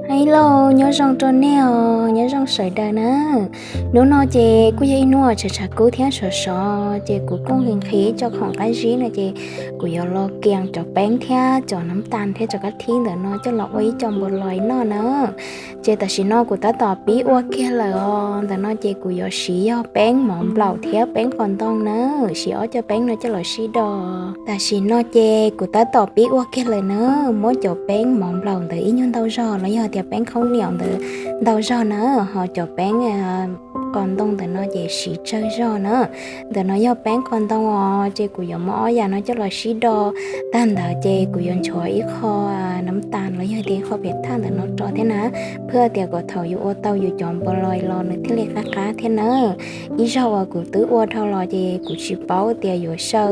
Hello, nyob zoo rau nej os, nyob zoo sawv daws na. Hnub no ces kuj yog ib hnub tshav tshav kub thiab sov sov, ces kuv kuj nqhis nqhis ib co khoom qab zib no ces kuv yuav los kias cov peeb thiab cov nab tas thiab cov kab thib ntawm no coj los ua ib co npaus lais noj na. Ces tam sim no kuv tab tom pib ua kiag lawm os. Ntawm no ces kuv yuav siv yog peeb mov nplaum thiab peeb qos ntoo na, siv ob co peeb no coj los sib do. Tam sim no ces kuv tab tom pib ua kiag lawm na, muab cov peeb mov nplaum ntawd ib nyuag ntau zog los yog tias peeb khaub niam ntawd ntau zog na, ho cov peeb qos ntoo ntawm no ces siv tsawg zog na. Ntawm no yog peeb qos ntoo os, ces kuv yuav muab ob yam no coj los sib do. Tag ntawd ces kuv yuav nchuav ib qho nab tas los yog tias ib qho piam thaj ntawm no rau thiab na, phwj tias kom thaum yus ua tau yus cov npaus lais los nws thiaj li qab qab thiab na. Ib zaug uas kuv twb ua dhau los ces kuv tsis paub tias yuav xyaw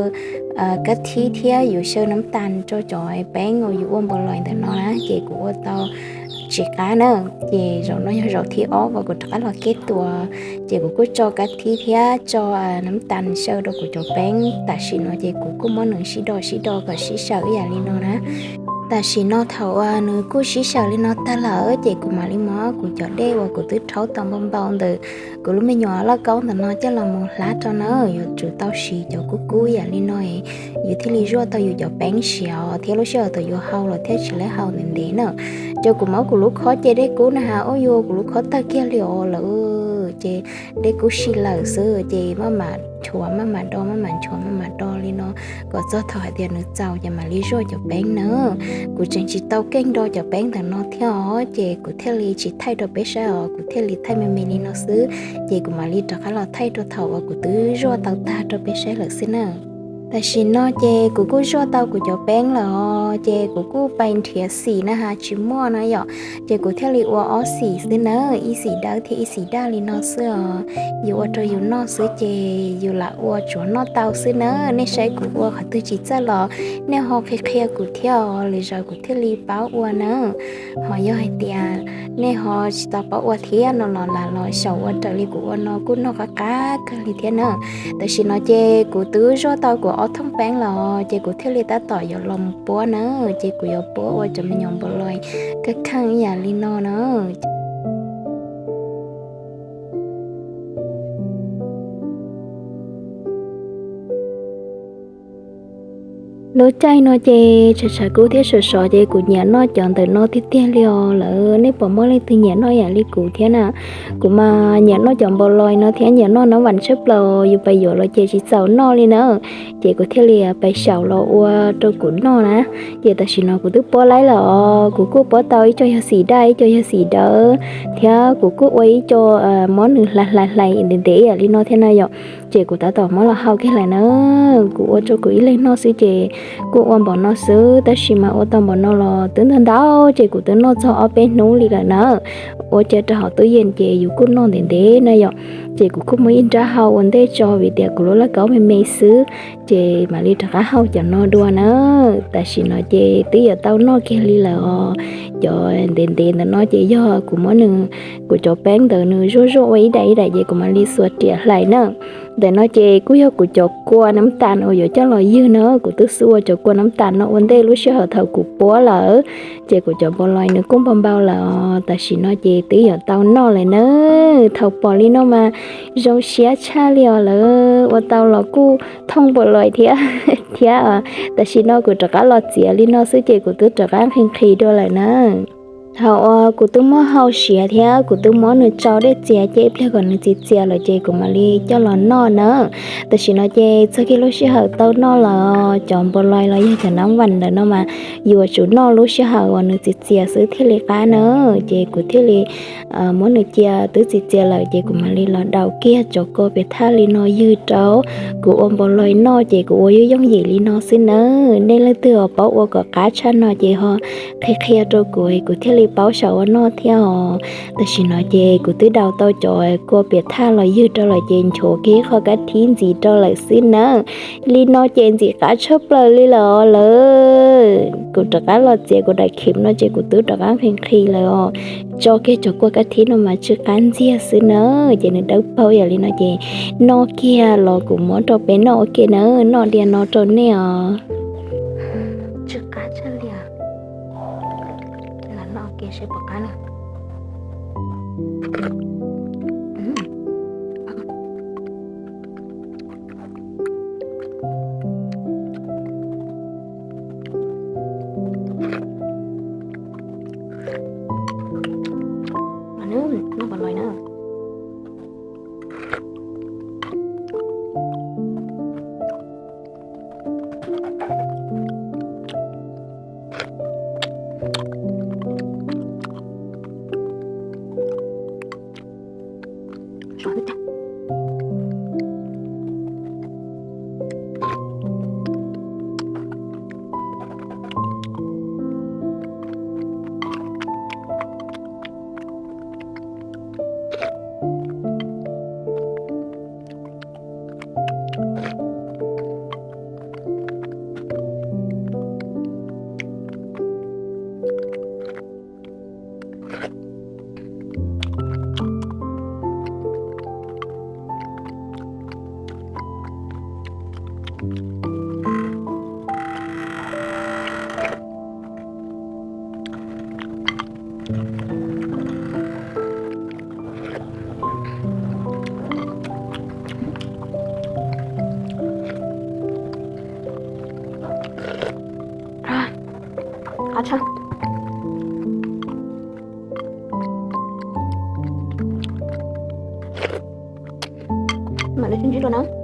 kab thib thiab yuav xyaw nab tas rau cov peeb uas yus ua npaus lais ntawm no na, ces kuv ua tau tsis qab na. Ces zaum no yog zaum thib ob uas kuv rov qab los keb tua, ces kuv kuj tso kab thib thiab tso nab tas xyaw rau kuv cov peeb. Tam sim no ces kuv kuj muab nws sib do sib do kom sib xyaw ib yam li no na. Tam sim no thaum uas nws kuj sib xyaw li no tag lawm ces kuv mam li muab kuv cov dej uas kuv twb rhaub tau npau npau ntawm kuv lub me nyuam lauj kaub ntawm no coj los mus hlab rau na, yuav tsum tau siv cov kub kub yam li no, yus thiaj li zuaj tau yus cov peeb siav thiab lub sij hawm thaum yus hau los thiaj tsis lawv hau ntev ntev na. Ces kuv muab kuv lub khob ce dej kub na has, ua yuav kuv lub khob tawg kiag li os lawm, ces dej kub si lawm xwb, ces maj mam nchuav maj mam do, maj mam nchuav maj mam do li no kom txog thaum hais tias nws txaus ces mam li zuaj cov peeb na. Kuv tseem tsis tau keej do cov peeb ntawm no thiab os, ces kuv thiaj li tsis thaij rau peb saib os, kuv thiaj li thaij me me li no xwb, ces kuv mam li rov qab los thaij rau thaum uas kuv twb zuaj tau tag rau peb saib lawm xwb na. Tam sim no ces kuv kuj zuaj tau kuv cov peeb lawm os, ces kuv kuj pais nrhiav xim na has tsis muaj na yom, ces kuv thiaj li ua ob xim xwb na, ib xim dawb thiab ib xim daj li no xwb os. Yus ua rau yus noj xwb ces yus lam ua tsuav noj tau xwb na. Nej saib kuv ua qhov twg tsis txawj los nej ho qhia qhia kuv thiab os, lwm zaus kuv thiaj li paub ua na. Ho yog hais tias nej ho tsis tau paub ua thiab no los lam los xyaum ua raws li kuv ua no kuj noj qab qab kawg li thiab na. Tam sim no ces kuv twb zuaj tau kuv ob thooj peeb los ces kuv thiaj li tab tom yuav los mus puab na, ces kuv yuav puab ua cov me nyuam npaum li kab kheej ib yam li no na. Lub caij no ces tshav tshav kub thiab sov sov ces kuv nyiam noj cov ntawm no tiag tiag li os lawm. Nej puas muaj leej twg nyiam noj yam li kuv thiab na? Kuv mas nyiam noj cov npaum li no thiab nyiam noj nab vam tshaj plaws, yus pais yuav los ces tsis txaus noj li na. Ces kuv thiaj li pais xyaum los ua rau kuv noj na. Ces tam sim no kuv twb puab laib lawm os, kuv kuj puab tau ib co yog xim daj ib co yog xim dawb, thiab kuv kuj ua ib co muab nws hlais hlais hlais ntev ntev ib yam li no thiab na yom. Ces kuv tab tom muab los hau kiag lawm na. Kuv ua rau kuv ib leeg noj xwb ces kuj ua npaum no xwb, tab sis mas ua tau npaum no los twb ntau ntau ces kuv twb noj txog ob peb hnub li lawm na. Ua cia rau hauv tub yees ces yus kuj noj ntev ntev na yom. Ces kuv kuj muab ib nrab hau ua ntej tso vim tias kuv lub lauj kaub me me xwb, ces mam li rov qab hau cov no dua na. Tam sim no ces twb yuav tau noj kiag li lawm os. Cov ntev ntev ntawm no ces yog kuv muab nws, kuv cov peeb ntawd nws zuaj zuaj ua ib daim ib daim ces kuv mam li xuas riam hlais na. Ntawm no ces kuj yog kuv cov kua nab tas uas yuav coj los ywg na, kuv twb xub ua cov kua nab tas no ua ntej lub sij hawm thaum kuv puab lawm, ces kuv cov npaum li nws kuj npau npau lawm os. Tam sim no ces twb yuav tau noj lawm na. Thaum pom li no mas zoo siab tshaj li os lawm, ua tau los kuj thooj npaum li thiab thiab. Tam sim no kuv rov qab los txiav li no xwb ces kuv twb rov qab nqhis nqhis dua lawm na. Thaum uas kuv twb muab hau siav thiab kuv twb muab nws tsau dej txias ces ib pliag kom nws txias txias lawm ces kuv mam li coj los noj na. Tam sim no ces txog kiag lub sij hawm tau noj lawm, cov npaum li los yog cov nab vam ntawm no mas yuav tsum noj lub sij hawm uas nws txias txias xwb thiaj li qab na. Ces kuv thiaj li muab nws cia twb txias txias lawm ces kuv mam li los daus kiag cov kua piam thaj li no ywg rau kuv ua npaum li noj ces kuv ua yooj yooj yim li no xwb na. Nej leej twg uas paub ua kom qab tshaj no ces ho qhia qhia rau kuv, kuv thiaj li paub xyaum ua noj thiab os. Tam sim no ces kuv twb daus tau cov kua piam thaj los ywg rau lawm ces nchuav kiag qho kab thib ntxiv rau lawm xwb na. Li no ces ntxim qab tshaj plaws li lawm os lawm. Kuv rov qab los txiav kuv daim khim no ces kuv twb rov qab nqhis nqhis lawm os. Tso kiag cov kua kab thib no mas tsw qab ntxiag xwb na, ces nws dawb paug yam li no ces noj kiag los kuv muab rau peb noj ua ke na, noj diav no rau nej os. Tsw qab tshaj li. Los noj ua ke seb puas qab. Noj pom lawm na. Qab tshaj. Mam li sib ntsib dua na.